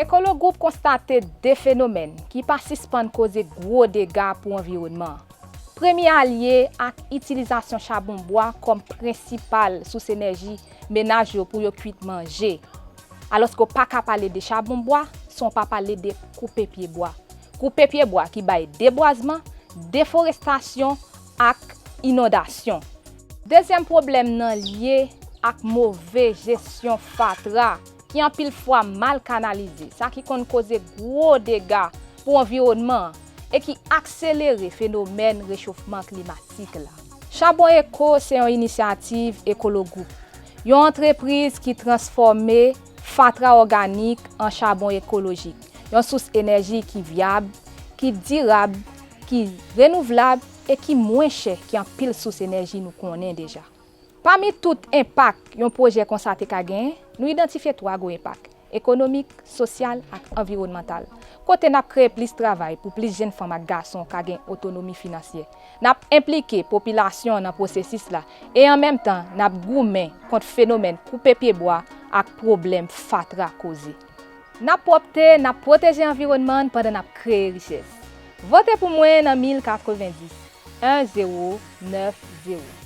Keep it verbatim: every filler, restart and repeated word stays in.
Ekolo Group konstate de fenomèn ki pa sispann koze gwo dega pou anviwònman an. Premye a lye ak itilizasyon chabon bwa kòm prensipal sous enèji menaj yo pou yo kwit manje. Alòske w pa ka pale de chabon bwa san w pa pale de koupe pye bwa. Koupe pye bwa ki bay debwazman, deforestasyon ak inondasyon. Dezyèm pwoblèm nan lye ak move jesyon fatra ki anpil fwa mal kanalize, sa ki konn koze gwo dega pou anviwònman an e ki akselere fenomèn rechofman klimatik la. Chabon Eko se yon inisyativ Ekolo Group, yon antrepriz ki transfòme fatra òganik an chabon ekolojik, yon sous enèji ki vyab, ki dirab, ki renouvlab e ki mwen chè ki anpil sous enèji nou konnen deja. Pami tout enpak yon pwojè konsa te ka genyen, nou idantifye twa gwo enpak: ekonomik, sosyal ak anviwònmantal. Kote n ap kreye plis travay pou plis jèn fanm ak gason ka gen otonomi finansyè. N ap enplike popilasyon an nan pwosesis la e an menm tan n ap goumen kont fenomèn koupe pye bwa ak pwoblèm fatra koze. N ap pwòpte, n ap pwoteje anviwònman n pandan n ap kreye richès. Vote pou mwen nan mil katrevenndis, en zewo nèf zewo.